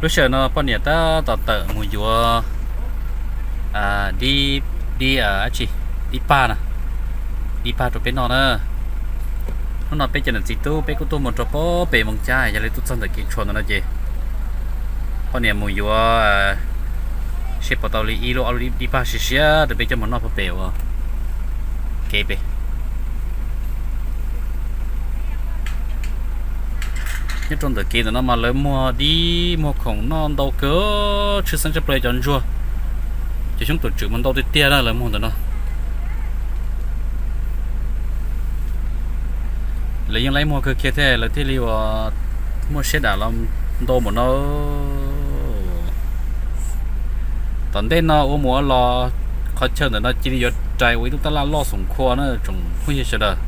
Lub sij hawm no poj niam tab tom tawm mus yuav dib, dib, dib pag na, dib pag rau peb noj na. Hnub no peb cov niam txiv tub peb kuj tuaj mus rau pem Moos Cab, yog li tuaj txog ntawm kev tshuam ntawm no ces poj niam mus yuav seb puas tau li ib lub ob lub dib pag siab siab rau peb coj mus noj puag pem ua kev pem. Nyob rau ntawm kev ntawm no mas lawv muag dib muag khoom noj ntau kawg, tshwj xeeb tshaj plaws cov ntsuag, cov xyoob tus tswm mas ntau tiag tiag na lawv muag ntawm no. Lawv yeej laib muag kawg kiag thiab lawv thiaj li uas muaj siab dam los ntau npaum no. Tom ntej no ua mus ua los qhov chaw ntawm no cia li yuav rais ua ib lub tab laj loj xoom khua na tsoom phooj ywg sawv daws.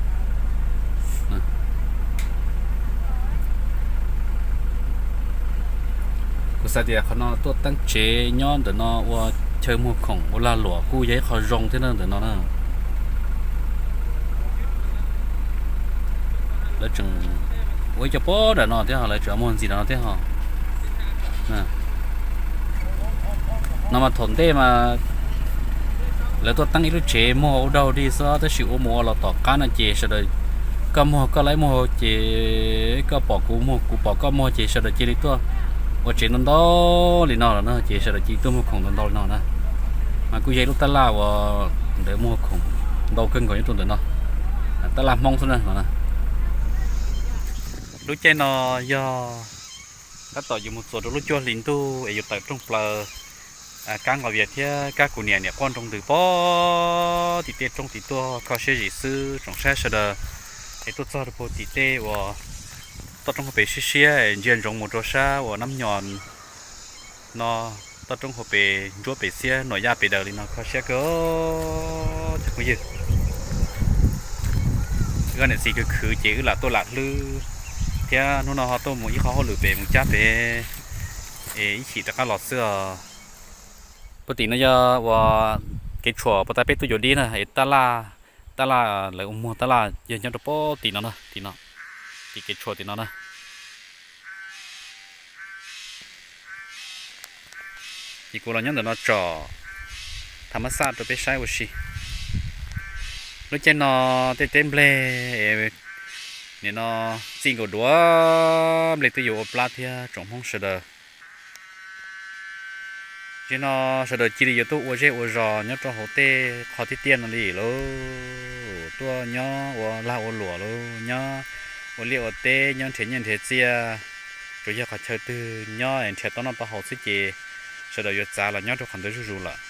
Kuv xav tias qhov no tuaj teeb tsev nyob ntawm no ua chaw muag khoom ua lag luam kuj yog ib qho zoo thiab na ntawm no na. Lawv tseem ua ib co pob nram no thiab ho lawv tseem muag ntxiv nram no thiab ho. No mas thaum ntej mas lawv tuaj teeb ib lub tsev muag ua daug dig xwb tab sis ua mus ua los tom qab no ces sawv daws koj muag koj laib muag ces koj pom kuv muag kuv pom koj muag ces sawv daws cia li tuaj ua tsev ntau ntau li no lawm na ces sawv daws cia li tuaj muag khoom ntau ntau li no na. Mas kuj yog ib lub tab laj uas ntawd muag khoom ntau kawg nkaus nyob rau ntawm no. Tab laj Hmoob xwb na no. Lub caij no yog tab tom yuav mus txuas rau lub cuaj hlis ntuj es yuav tawm rooj plaws Kab Nqos Vias thiab Kab Kuv Niam niam quaj nroo ntws pog tim tej roob tim tuaj kho siab zim xwb tsoom saib sawv daws. Es tuaj txog rau puag tim tej uas toj roob hauv pes siab siab es ntsia ntsoov mus rau sab uas Nab Nyos no, toj roob hauv pes ntsuab pes xiab nuam yaj pes daws li no kho siab kawg cov phooj ywg. Wb niam txiv khwv khwv ces wb lam tuaj lam hlwb thiab hnub no ho tuaj mus ib qho hauj lwm pem Moos Cab pem es ib chim rov qab los xwb os. Puag tim no yog uas kev tshuam puag ta peb tuaj yuav dib na es tab laj, tab laj lawv ua muag tab laj yog nyob rau puag tim no na, tim no, tim kev tshuam tim no na. Ces kuv los nyob ntawm no tsom tham mab xaj rau peb saib ua si. Lub caij no tej teb npleg nim no txij nkaus duav nplej twb yuav ua plab thiab tsoom Hmoob sawv daws. Zaum no sawv daws cia li yuav tuaj ua zej ua zos nyob rau hauv tej qhov tiaj tiaj no li lauj, tuaj nyob ua lag ua luam lauj, nyob ua liaj ua teb, nyob nrhiav nyiaj nrhiav txiaj. Tsuas yog qhov chaw twg nyob nrhiav tau noj tau haus xwb ces sawv daws yuav txav los nyob rau qhov ntawd zuj zus lawm.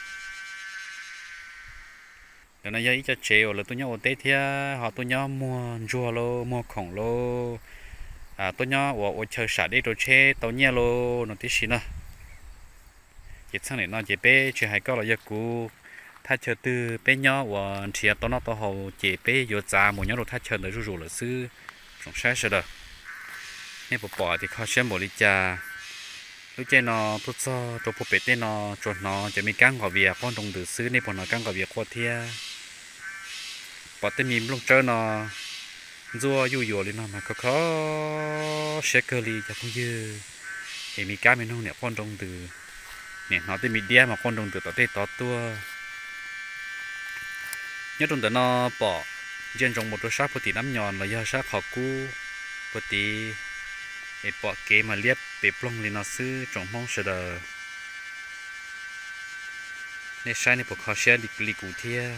Ntawm no yog ib co tsev uas lawv tuaj nyob ua teb thiab ho tuaj nyob muag ntsuag lauj, muag khoom lauj, tuaj nyob uas ua chaw sam dej rau tsheb tau nyiaj lauj no tib si na. Ces txheej nim no ces peb tsis hais koj los yog kuv, thaj chaw twg peb nyob uas nrhiav tau noj tau haus ces peb yuav txav mus nyob rau thaj chaw ntawd zuj zus lawm xwb. Tsoom saib sawv daws, nej puas pom tias kho siab npaum li cas? Lub caij no tuaj txog rau puag pem tej no tsuas hnov cov me kab nqos vias quaj nroo ntws xwb, nej puas hnov kab nqos vias quaj thiab? Pom tej me nplooj tsawb no ntxuaj yuj yuas li no mas kho kho siab kawg li cov phooj ywg. Es me kab me noog niam quaj nroo ntws, niam hnov tej me diab mas quaj nroo ntws tom tej tod tuaj. Nyob rau ntawm no pom ntsia ntsoov mus rau sab puag tim Nab Nyos los yog sab qhov kub puag tid, es pom kev mas liab pes ploog li no xwb tsoom Hmoob sawv daws. Nej saib nej puas kho siab li kuv thiab?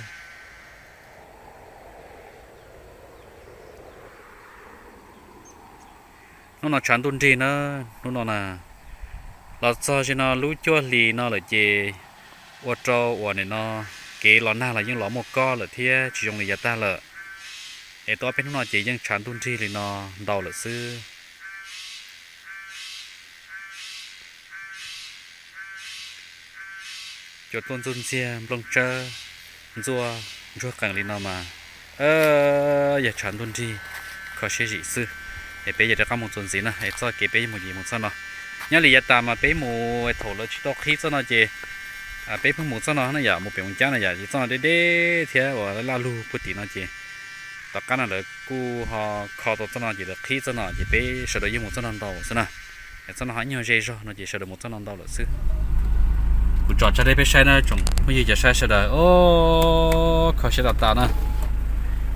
Hnub no tshav ntuj nrig na, hnub no na, los txog zaum no lub cuaj hlis no lawm ces ua rau uas nim no kev los nag los yeej los muaj kob lawm thiab tsis zoo li yav tag lawm. Es tau ob peb hnub no ces yeej tshav ntuj nrig li no ntau lawm xwb. Cua tuaj ntxuj ntxiag nplooj tsawb ntxuaj ntsuag qees li no mas yog tshav ntuj nrig kho siab zim xwb. Es peb yuav rov qab mus txuas ntxiv na, es txoj kev peb mus ces mus txoj no. Nyob li yav tas mas peb mus thaum lawv tsis tau qhib txoj no ces peb pheej mus txoj no na yom, mus pem Moos Cab na yom, ces txoj no deb deb thiab uas laj lug puag tim no ces tom qab no lawv kuj ho kho tau txoj no ces lawv qhib txoj no ces peb sawv daws yeej mus txoj no ntau xwb na. Txoj no ho ib nyuag ze zog no ces sawv daws mus txoj no ntau lawm xwb. Kuv tso tsag dej peb saib na tsoom phooj ywg cov saib sawv daws. Os, kho siab tas tas na.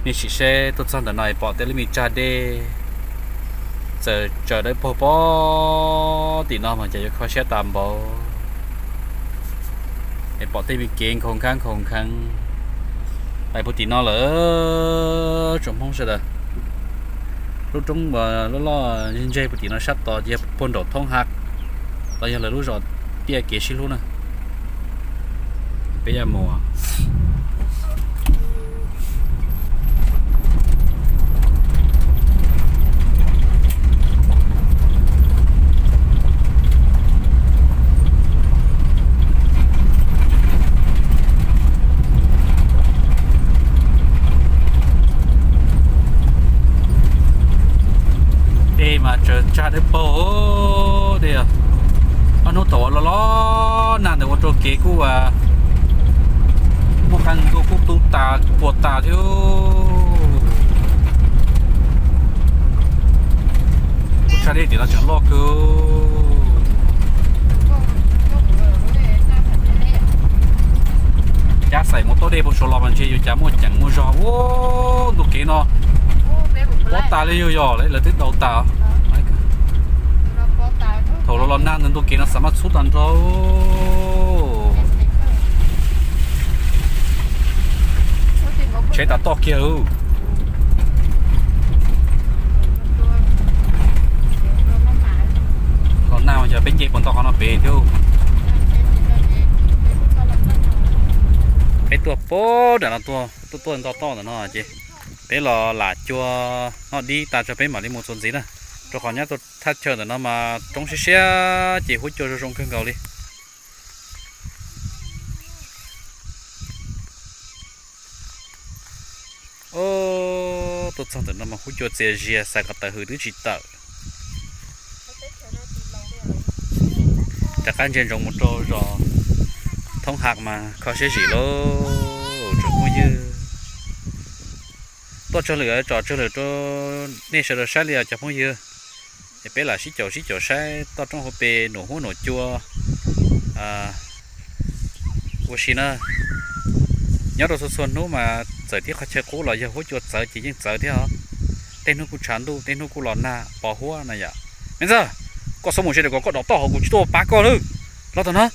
Nej sim saib tuaj txog ntawm no es pom tej lub me tsag dej txawm tsaws dawb paug pog tim no mas cas yuav kho siab tas npaum. Es pom tej me kev nkhaus nkhav nkhaus nkhav pais puag tim no lawm tsoom Hmoob sawv daws. Lub roob uas loj loj ntseg ntseg puag tim no sab tod yog puag nraum thoob hav, los yog lawv lub zos tiaj kev sib hlub na. Peb yuav mus Dej mas tsaws tsag dawb paug dej. Ob hnub thaum uas los los nag ntawd ua rau kev kuj muaj qee ntuj kuj tu tas puas tas thiab. Kuv tshaj dej tim no tseem loj kawg. Cab xaim mus taug dej puag saud los mas ntshe yuav cas muaj ceem muaj zog ua ntu kev no. Pob tas li yug yog lawv twb daus tas. Thaum los los nag ntawd ntu kev no xav mas txhub tag nrho. Tsheb tas toj kiag. Los nag yog peb nce puas ntau qhov no pem thiab. Peb tuaj pem nram no tuaj, tuaj tuaj nto toj ntawm no ces peb los lam cua noj dib tas tso peb mam li mus txuas ntxiv na. Rau qhov nyob rau thaj chaw ntawm no mas roob siab siab ces huab cua zoo zoo kawg nkaus li. Os, tuaj txog ntawm no mas huab cua txias zias xav kom tawm hws twb tsis tawm. Rov qab ntsia ntsoov mus rau zos thoob hav mas kho siab zim lauj tsoom phooj ywg. Tuaj tsawg lwm tso tsawg lwm rau nej sawv daws saib li os cov phooj ywg. Es peb lam sib caum sib caum saib toj roob hauv pes nuam huab nuam cua ua si na. Nyob rau txhua txhua hnub mas txawm tib qhov chaw qub los yog huab cua txawv ces yeej txawv thiab os. Tej hnub kuj tshav ntuj tej hnub kuj los nag pos huab na yom. Me ntxawg, koj txhob mus seb kom koj dov toj hauv kuv tsis tuaj pab koj lawm. Los tau na.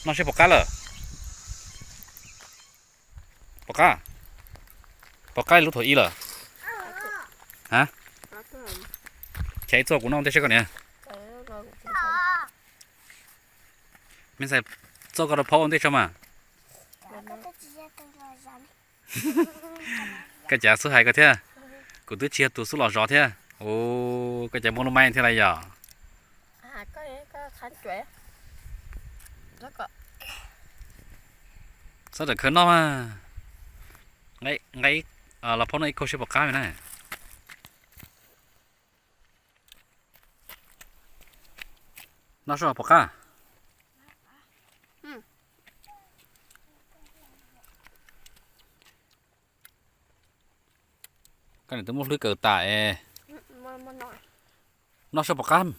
Noj seb puas qab lawm. Puas qab? Puas qab lub thaum ib lawm? Ha? Chav ib txoj kuv noj ua ntej seb koj niam. Me ntxhais, txoj koj rau phaub ua ntej tso mas. Koj cas xub hais koj thiab? Kuv twb tsis yog tus xub los zov thiab. Ua, koj cas muaj lub maib thiab lawm yom? Txhob rawm khawv noj mas. Nqa los phaub noj ib kaug seb puas qab me na. Noj seb puas qab. Koj niam twb muab hlwb kaws tas es. Noj seb puas qab.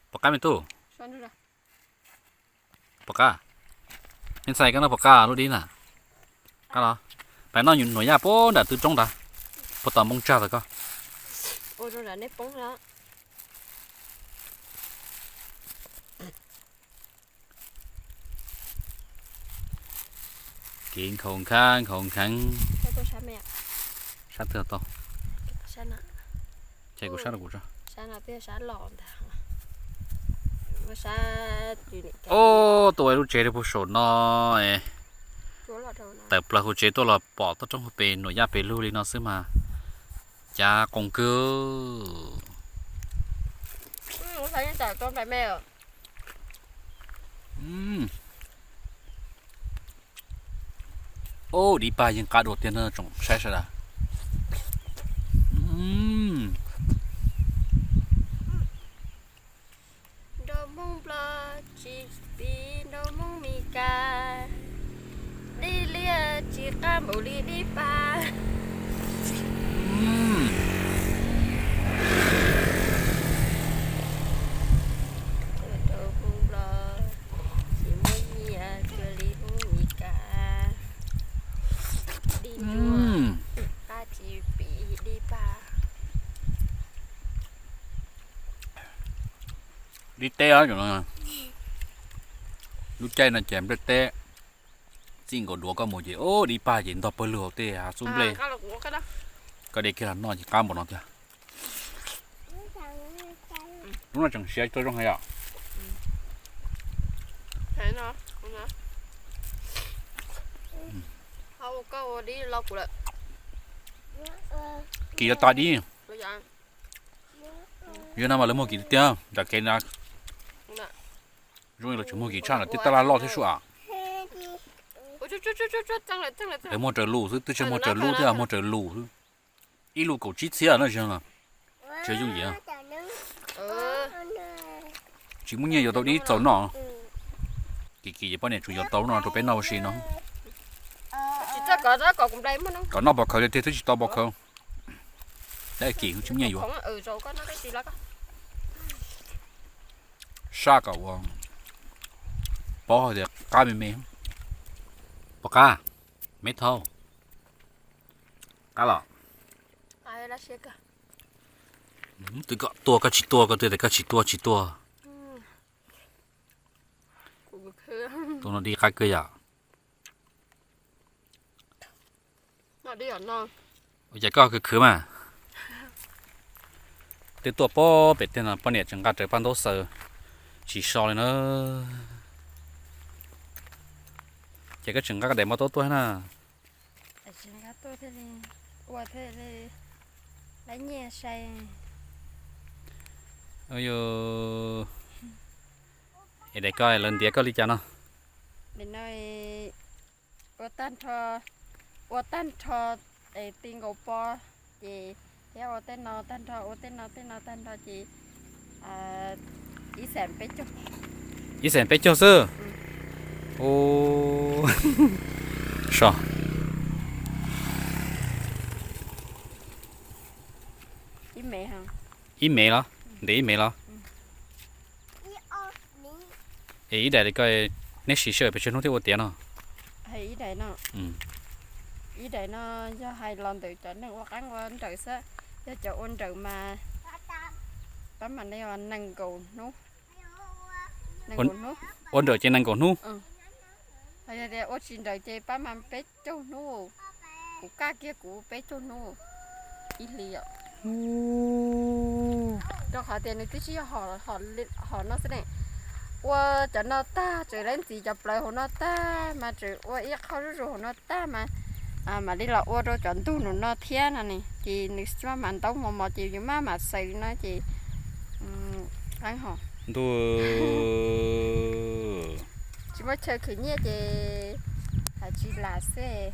Puas qab me tub? Puas qab? Me ntxhais koj noj puas qab lub dib na? Qab los? Pais noj nuam yaj puag nram tw roob ntawd, puag tom npoo tsag tod koj. Kev nkhaus nkhav nkhaus nkhav. Sab twg tau? Ces kuv sab rau kuv tso. Ub, tuaj lub tsev rau puag saum no es tawm plaws hauv tsev tuaj los pom toj roob hauv pes nuam yaj pes lug li no xwb mas cav qoos kawg. Ub, dib pag yeej qab dua tiag na tsoom saib sawv daws. Nrau Hmoob Nplog tsis piv nrau Hmoob Mes Kas, dib liab tsis qab npaum li dib pag. Dib teb, lub caij no ces nplej teb txij nkaus duav koj mus ces ub dib pag ces ntog pawg lug hauv tej hav xub nplej. Koj de kiag los noj ces qab npaum no tiag. Lub no tseem siav tau zoo heev yom. Kis yuav tas dib. Yog no mas lawv muag kis tiag nram kev na. Zoo li lawv tseem muag kis tshaj na, twb tab laj loj thiab sua. Lawv muag raws lus xwb, twb tsis muag raws lub thiab, muag raws lus xwb. Ib lus kaum tsib txhiab na, tsis yooj yim. Tsis muaj nyiaj yuav tau dib txaus noj. Kis kis ces poj niam tsuas yuav tau no rau peb noj ua si no. Kom noj pov khawv tiag tiag twb tsis tau pov khawv. Tab kis tsis muaj nyiaj yuav. Saj kom ua paub hais tias qab me me. Puas qab? Me thau. Qab los? Twb koj tua koj tsis tua, koj twb tias koj tsis tua tsis tua. Tus no dib qab kawg yom. Ua cas koj khwv khwv mas. Twb tuaj pob pem tej no poj niam tseem nqa rawv paj ntaub xaws tsis so li na. Ces koj tseem nqa daim npau taub tuaj na. Ua thiaj li lab nyiaj sai. Es daim ko lawv ntiav koj li cas no? Daim no ua tag nrho, ua tag nrho es ti nkaus pob ces thiab ua tej no tag nrho, ua tej no tej no tag nrho ces ib xees peb caug. Ib xees peb caug xwb. So. Ib mev los? Ntiav ib mev los? Es ib daim li ko neb siv sij hawm pes tsawg hnub thiaj ua tiav no? Ib daim no, ib daim no yog hais los ntawm cov neeg ua qab ua nrawm xwb, yog cov ua nrawm mas pab mam li nees nkaum hnub. Ua nrawm ces nees nkaum hnub. Yog tias ua tsis nrawm ces pab mam peb caug hnub. Kuv kaj kiag kuv peb caug hnub ib hlis yom. Rau qhov tias nws twb tsis yog hom no xwb ne. Ua cov no tag tseem lab ntxiv cov plawv hauv no tag mas tseem ua ib qho zuj zus hauv no tag mas mam li los ua rau cov ntug nraum no thiab no ne, ces nws maj mam ntaub mos mos ces yus maj mam xaws no ces qeeb hos. Ntuj. Tsis muaj chaw khwv nyiaj ces hais tsis lam xwb.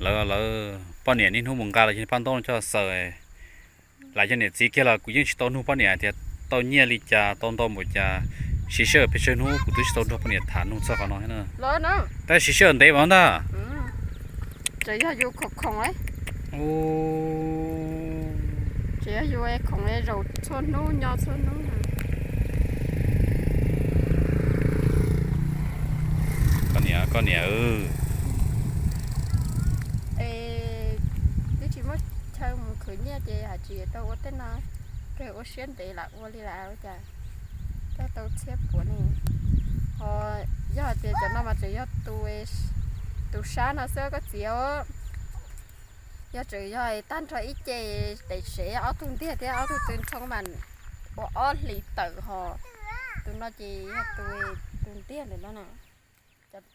Lawv, lawv poj niam niaj hnub mus nqa los cov paj ntaub no coj xaws. Lam yog niam txiv kiag los kuv yeej tsis tau nug poj niam hais tias tau nyiaj li cas, tau ntau npaum cas, siv sij hawm pes tsawg hnub, kuv twb tsis tau nrog poj niam tham nug txog qhov no thiab na. Tab sis siv sij hawm ntev mas ntag. Tseem yog yus khoom khoom, tseem yog yus khoom zaum txhua hnub nyo txhua hnub. Koj niam, koj niam. Es twb tsis muaj chaw mus khwv nyiaj ces hais tsis tau ua tej no, kawg ua siab ntev lam ua li lawm ua cas coj tau txhiab puav ne. Ho yog hais tias cov no mas tseem yog tus sab no xwb koj txiv. Yog tseem yog tag nrho ib ce daim sev ob tug ntiag thiab ob tug tw ntshoo mas ua ob hlis tawm ho. Tus no ces yog tus, tus ntiag ntawm no na.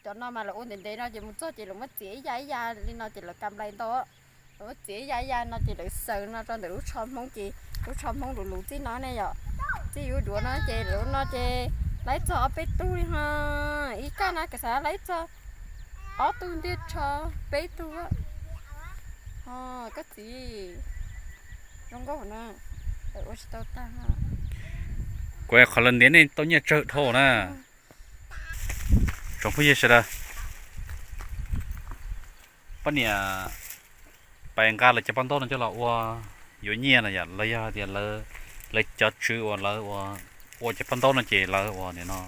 Cov no mas lawv ua ntev ntev no ces mus txog ces lawv muab txiav ib ya ib ya li no ces lawv ka nplai ntau. Lawv muab txiav ib ya ib ya no ces lawv xaws no rau ntawm lub tsho Hmoob ces lub tsho Hmoob lus lus txij no ne yom. Txij yuav duav no ces lawv no ces laib txog ob peb tug li ho. Ib kaj no kas xav laib txog ob tug ntiag tsho peb tug. Koj txiv, zoo nkauj na, ua tsis tau tag. Kuv qhov lawv ntiav nej tau nyiaj tsawg dhau na. Tsoom phooj ywg sawv daws, poj niam pais nqa lawv cov paj ntaub no coj los ua yuav nyiaj no yom, los yog hais tias lawv cov tswv uas lawv ua cov paj ntaub no ces lawv ua nim no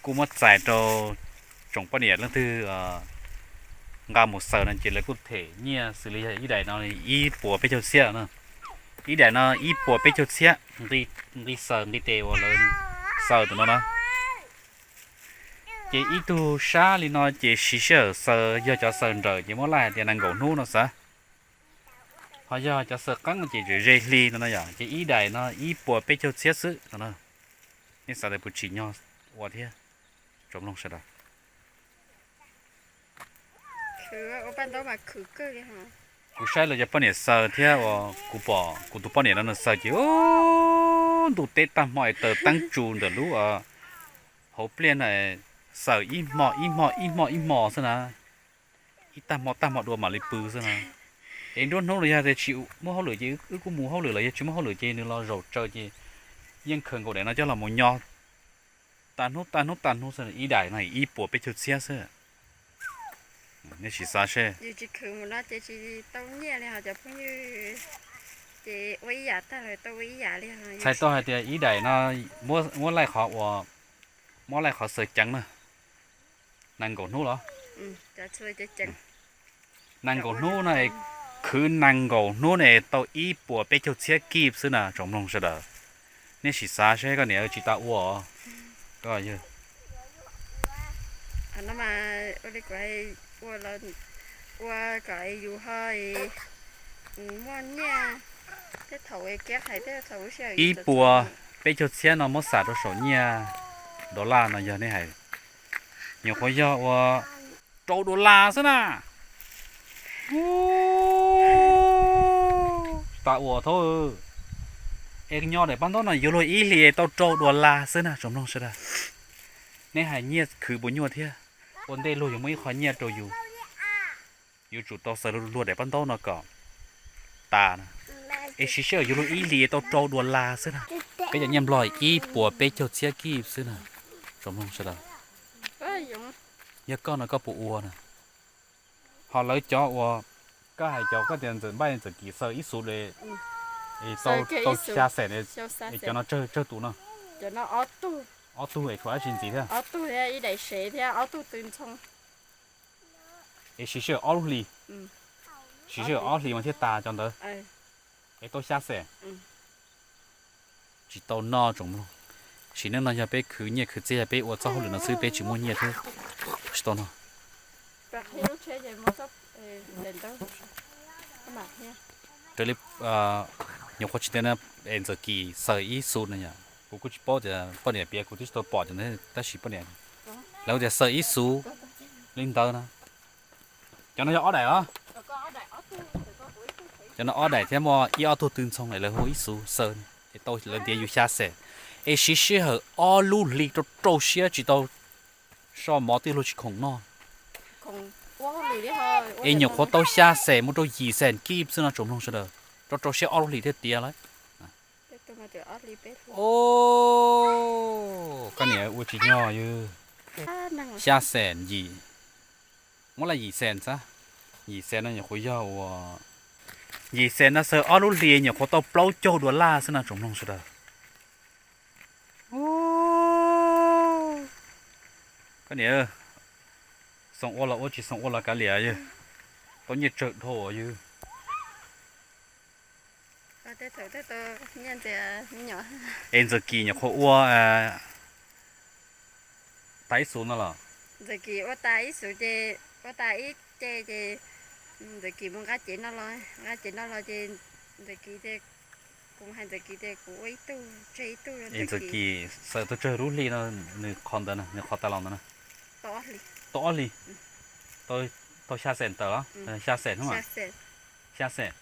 kuj muab txais rau tsoom poj niam leej twg nqa mus xaws no ces lawv kuj them nyiaj xws li yog ib daim no ib puas peb caug txhiab na. Ib daim no ib puas peb caug txhiab, nqi xaws nqi tes uas lawv xaws tus no na. Ces ib tug sab li no ces siv sij hawm xaws, yog cov xaws nrawm ces muab laij hais tias nees nkaum hnub no xav. Ho yog cov xaws qeeb no ces tseem ze hli no no yom, ces ib daim no ib puas peb caug txhiab xwb no na. Nej xav tias puas tsim nyog ua thiab? Tsoom mloog sawv daws, kuv saib lawv cov poj niam xaws thiab uas kuv pom kuv tus poj niam no nws xaws ces ntuj teb tag hmo es taws teeb tsu ntawm lub hauv pliaj na, xaws ib hmo ib hmo ib hmo ib hmo xwb na. Ib tag hmo tag hmo dua mam li pw xwb na. Es nruab hnub los yog tias tsis muaj hauj lwm ces wb kuj mus hauj lwm, los yog tsis muaj hauj lwm ces nws los zaum tsaws ces yeej khaws nkaus daim no coj los mus nyo tas hnub tas hnub tas hnub xwb, ib daim no ib puas peb caug txhiab xwb. Nej sim xav seb. Txhais tau hais tias ib daim no muab laij qhov uas, muab laij qhov xaws ceev na, nees nkaum hnub los? Nees nkaum hnub no, khwv nees nkaum hnub ne tau ib puas peb caug txhiab kib xwb na tsoom mloog sawv daws. Nej sim xav seb koj niam tsis tas ua os. Ib puas peb caug txhiab no muab xam rau saum nyiaj dollar no yog nej hais, nyuam qhuav yog ua rau dollar xwb na. Tsis tas ua thab. Es nyo daim paj ntaub no yuav luag ib hlis tau rau dollar xwb na tsoom mloog sawv daws. Nej hais nyiaj khwv puas nyuaj thiab. Ua ntej luag yuav muaj ib qho nyiaj rau yus, yuav tsum tau xaws luag daim paj ntaub no kom tas na. Es siv sij hawm yuav luag ib hlis tau rau dollar xwb na. Peb cov nyiaj Nplog ib puas peb caug txhiab kib xwb na tsoom mloog sawv daws. Yog koj no koj puas ua na? Ho lawv cov uas koj hais cov koj tias Ntxawm Npaj Ntxawm Kim xaws ib xus tau xya xees, es cov no tsawg tus no? Ob tug es tshuav dab tsi ntxiv thiab? Es siv sij hawm ob lub hlis, siv sij hawm ob hlis mas thiaj tas cov ntawd. Es tau xya xees. Tsis tau noj tsoom mloog. Sim neej no yog peb khwv nyiaj khwv txiaj, yog peb ua txoj hauj lwm no xwb peb tsis muaj nyiaj thiab tsis tau noj. Raws li nyuam qhuav tsis tias es Ntxawm Kim xaws ib xus no yom, kuv kuj tsis paub tias poj niam piav kuv twb tsis tau pom cov ntawd tab sis poj niam lawv tias xaws ib xus li ntawd na. Cov no yog ob daim os. Cov no ob daim thiab muaj ib ob tug tw ntxhoo es lawv hu ib xus xaws, es tau lawv ntiav yus xya xees. Es siv sij hawm ob lub hlis rau rau siab tsis tau so mov twb luag tsis khoom noj. Es nyuam qhuav tau xya xees mus rau yim xees kib xwb no tsoom mloog sawv daws, rau rau siab ob lub hlis thiaj tiav lawm. Koj niam ua tsis nyog yog xya xees yim, muab laj yim xees xwb. Yim xees no nyuam qhuav yog ua, yim xees no xaws ob lub hlis nyuam qhuav tau plaub caug dollar xwb no tsoom mloog sawv daws. Koj niam, xoom ua los ua tsis xoom ua los kav liam yog, tau nyiaj tsawg dhau yog. Es Ntxawm Kim nyuam qhuav ua tas ib xus no los? Ntxawm Kim ua tas ib xus ces, ua tas ib ce ces Ntxawm Kim mus nqa cev no los, nqa cev no los ces Ntxawm Kim tias, kuv hais Ntxawm Kim tias kuv ua ib tug tseg ib tug. Es Ntxawm Kim xaws tau tsawg lub hli no, nws qhov ntawd, nws qhov tas los ntawd na? Tau ob hlis. Tau xya xees tawm los? Xya xees hnub mas. Xya xees.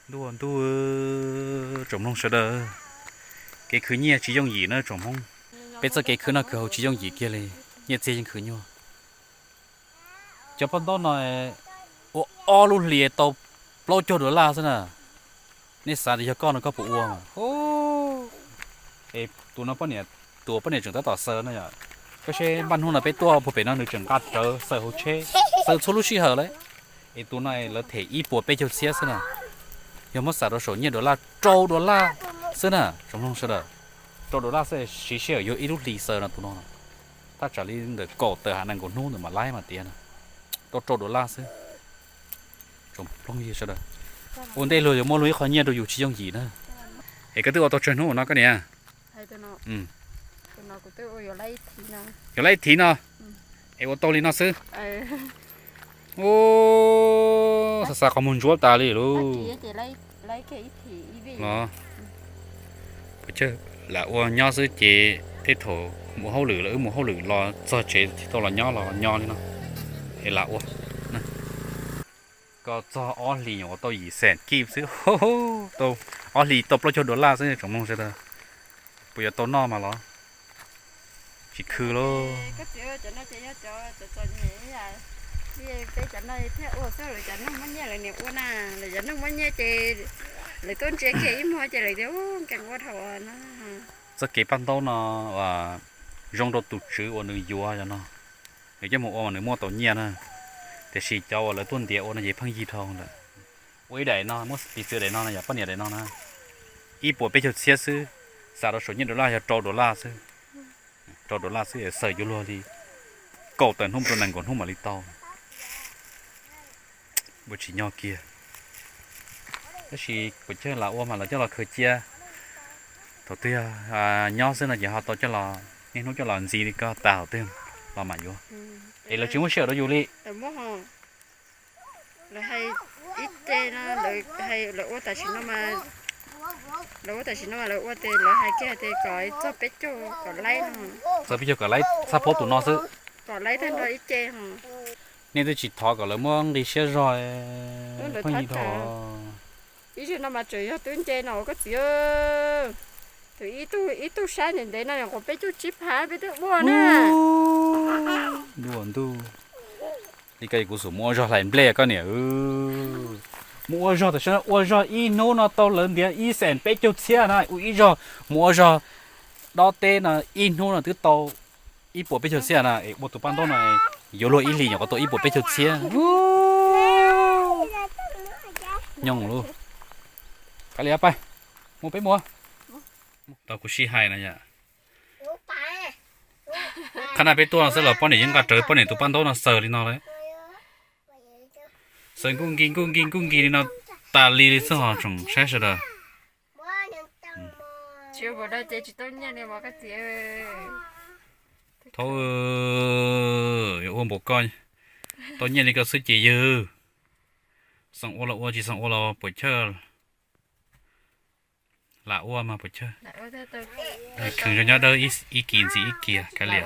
Ntuj ntuj, tsoom mloog sawv daws, kev khwv nyiaj tsis yooj yim na tsoom Hmoob. Peb txoj kev khwv noj khwv haus tsis yooj yim kiag li, nyiaj txiag yeej khwv nyuaj. Cov paj ntaub no ua ob lub hlis tau plaub caug dollar xwb na. Nej xav tias yog koj no koj puas ua mas? Es tus no poj niam, tus poj niam tseem tab tom xaws no yom. Koj seb npaj hnub no peb tuaj puag pem no nws tseem nqa rawv xaws hauv tsheb, xaws txhua lub sij hawm lawm. Es tus no lawv them ib puas peb caug txhiab xwb na. Yog muab xam rau saum nyiaj dollar, rau dollar xwb na tsoom mloog sawv daws. Rau dollar xwb, siv sij hawm yuav ib lub hlis xaws no tus no. Thaj tsam li ntawm kaum tawm ha nees nkaum hnub ntawm mam laib mas tiav na. Tau rau dollar xwb. Tsoom phooj ywg sawv daws, ua ntej luag yuav muab luag ib qho nyiaj rau yus tsis yooj yim na. Es koj twb ua tau tsawg hnub no koj niam? Yuav lab ib thiv no. Es ua tau li no xwb. Ub, xav xav qhov muag ntsuab tas li lauj. Los, pes tsawg lam ua nyob xwb ces tej thaum mus hauj lwm los wb mus hauj lwm los txog tsev tsis tau los nyob los nyob li no. Es lam ua, koj txog ob hlis nyuam qhuav tau yim xees kib xwb, tau ob hlis tau plaub caug dollar xwb tsoom mloog sawv daws. Puas yuav tau noj mas los? Tsis khw lauj. Peb cov no thiaj ua xwb, lawv cov neeg muaj nyiaj lawv niam ua na, lawv cov neeg muaj nyiaj ces lawv tuaj ntsia kiag ib muag ces lawv tias nkees ua dhau no. Txoj kev paj ntaub no zoo rau tus tswv uas nws yuav cov no, nws coj mus ua mas nws muaj tau nyiaj na. Tiam sis cov uas lawv tuaj ntiav ua no ces pheej yig dhau lawm. Ua ib daim no, muab piv txwv daim no no yog poj niam daim no na, ib puas peb caug txhiab xwb, xam rau saum nyiaj dollar yog rau dollar xwb. Rau dollar xwb es xaws yuav luag li kaum tawm hnub rau nees nkaum hnub mam li tau. Ua tsis nyog kiag. Tab sis puas chawj lam ua mas lawv coj los khaws cia. Thaum twg yog nyob xwb no ces ho tau coj los niaj hnub coj los ntxiv li koj tas thaum twg los mam yuav. Es lawv tsis muab sij hawm rau yus li. Lawv hais ib ce no, lawv ua tam sim no, lawv ua tam sim no mas lawv ua tias lawv hais kiag tias kom txog peb caug kom laib no. Txog peb caug kom laib txhaj pab tus no xwb. Kom laib tag nrho ib ce ho. Nej twb tsis thov kom lawv muab nqi siab zog, pheej yig dhau. Ib zaug no mas tseem yog twb nce no koj txiv. Tus ib tug sab ntev ntev no nyuam qhuav peb caug tsib phav peb twb ua na. Ntuj ntuj, li ko kuv xub mus ua zog hlais nplej koj niam. Mus ua zog tam sim no ua zog ib hnub no tau lawv ntiav ib xees peb caug txhiab na, ua ib zog mus ua zog dob teb no ib hnub no twb tau ib puas peb caug txhiab na, es ua tus paj ntaub no yuav luag ib hlis nyuam qhuav tau ib puas peb caug txhiab. Nyob lub, kav liam pais, mus peb mus. Tau kuv sib hais no yom. Qhov no peb tuaj no xwb los poj niam yeej nqa rawv poj niam tus paj ntaub no xaws li no lawm. Xaws nkuj nkis nkuj nkis nkuj nkis li no tas li li xwb ho tsoom saib sawv daws. Thaub, yuav ua npaum koj, tau nyiaj li koj xwb ces yawg, xav ua los ua, tsis xav ua los puas chawj. Lam ua mas puas chawj. Khwv zoo nyob dawb ib kis ntxiv ib kis kav liam.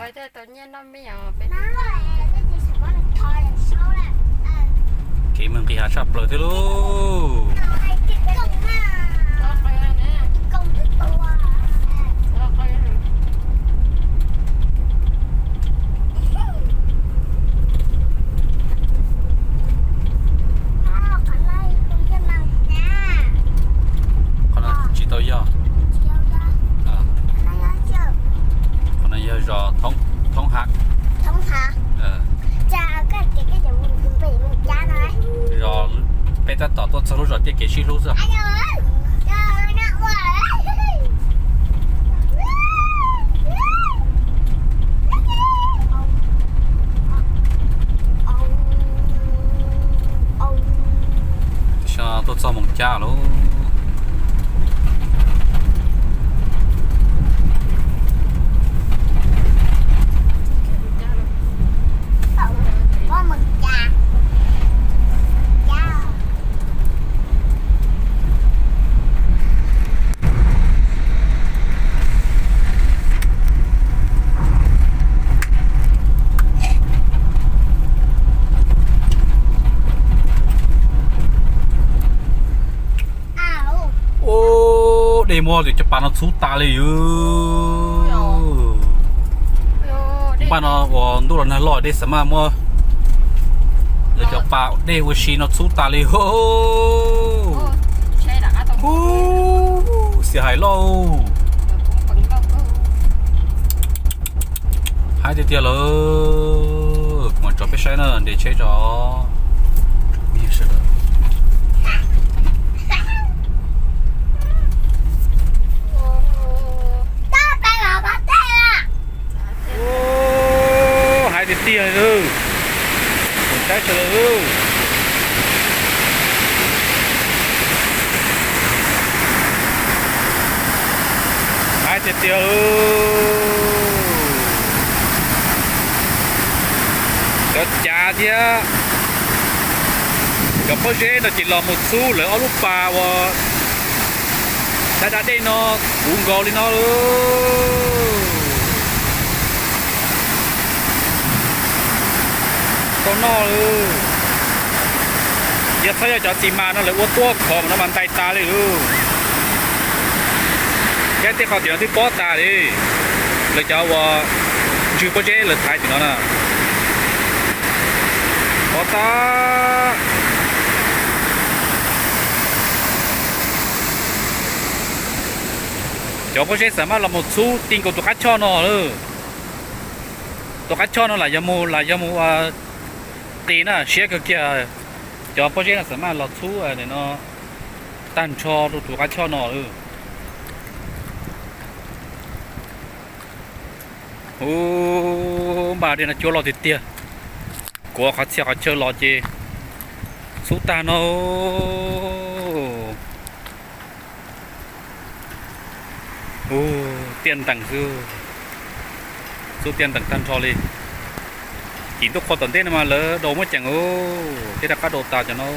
Kev mus nqis hav tshaj plaws thiab lauj. Qhov no tsis tau yog. Qhov no yog zos Thoob Hav. Zos peb tab tom tuaj txog lub zos tiaj kev sib hlub xwb. Tuaj txog Moos Cab lauj. Ub, dej muab lawv cov pas no txhub tas li yus. Npaj no uas ntuj los nag loj dej xav maj muab lawv cov pas dej ua si no txhub tas li. Ub, xiam hais lauj. Haib tiag tiag lawm, kuv mam tso peb saib na, nres tsheb tso. Haib tiag tiag li. Kuv saib sawv Tiag, cov cav thiab cov pob zeb no ces los mus txhub lawv ob lub pas uas da da dej no puv nkaus li no. Tau noj. Yog txhob yog cov xis mas no lawv ua tuaj khov no mas ntais tas li lawm. Thiab tej qhov tim no twb pob tas li. Lawv cov uas ntswg pob zeb lawv thaiv tim no na, pob tas. Cov pob zeb xav maj los mus txhub ti nkaus tus qab choj no lawm. Tus qab choj no lam yog mus, lam yog mus ua qis na, siab kawg kiag. Cov pob zeb no xav maj los txhub no tag nrho rau tus qab choj no lawm. Ub, npaj dej no cuab loj tiag tiag. Kuav qhov txhia qhov chaw los ces txhub tag no. Ub, tiaj ntees xwb. Txhub tiaj ntees tag nrho li. Cim ntuj qhua tom ntej no mas lawv daus muab ceem thiab rov qab daus tas cov no.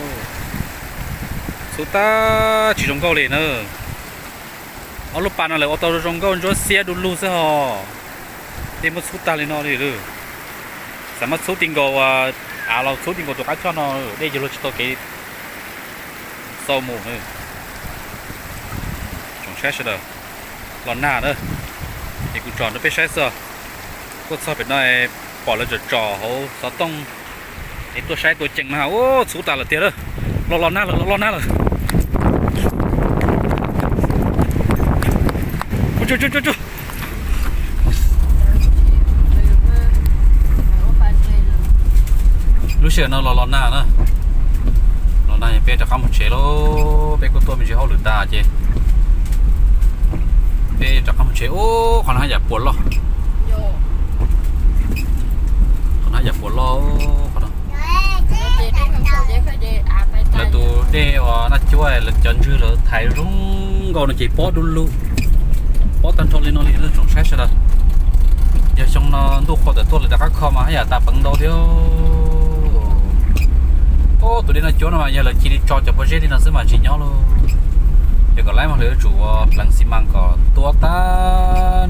Txhub tag tsis zoo nkauj li na. Ob lub pas no lawv ua tau zoo nkauj ntsuab xiab du lug xwb hos. Dej muab txhub tag li no li lawm. Xav muab txhub ti nkaus, av los txhub ti nkaus tus qab choj no, dej yuav luag tsis tau kev xau mus. Tsoom saib sawv daws, los nag na, es kuv tsom rau peb saib xwb. Tuaj txog pem no pom lawv tsom tsom hauv xov tooj es tuaj saib tua ceem no, ub, txhub tas lawm tiag lawm. Los los nag lawm, los los nag lawm. Lub sij hawm no los los nag na. Los nag peb rov qab mus tsev lauj, peb kuj tuaj me ntsis hauj lwm tas ces peb rov qab mus tsev. Ub, qhov no haj yam puas loj. Qhov no haj yam puas loj, qhov no. Lawv tus dej uas naj cuab lawv cov ntswg lawv thaiv zoo nkauj no ces pob du lug, pob tag nrho li no li tsoom saib sawv daws. Yog xyoo no ntuj qhua tawm tuaj lawv rov qab kho mas haj yam tas peev ntau thiab. Ub, tus dej naj cuab no mas yog lawv cia li tso cov pob zeb li no xwb mas tsis nyob lauj. Yog kom laib mas lawv yuav tsum ua pleev xi mas kom tuab tag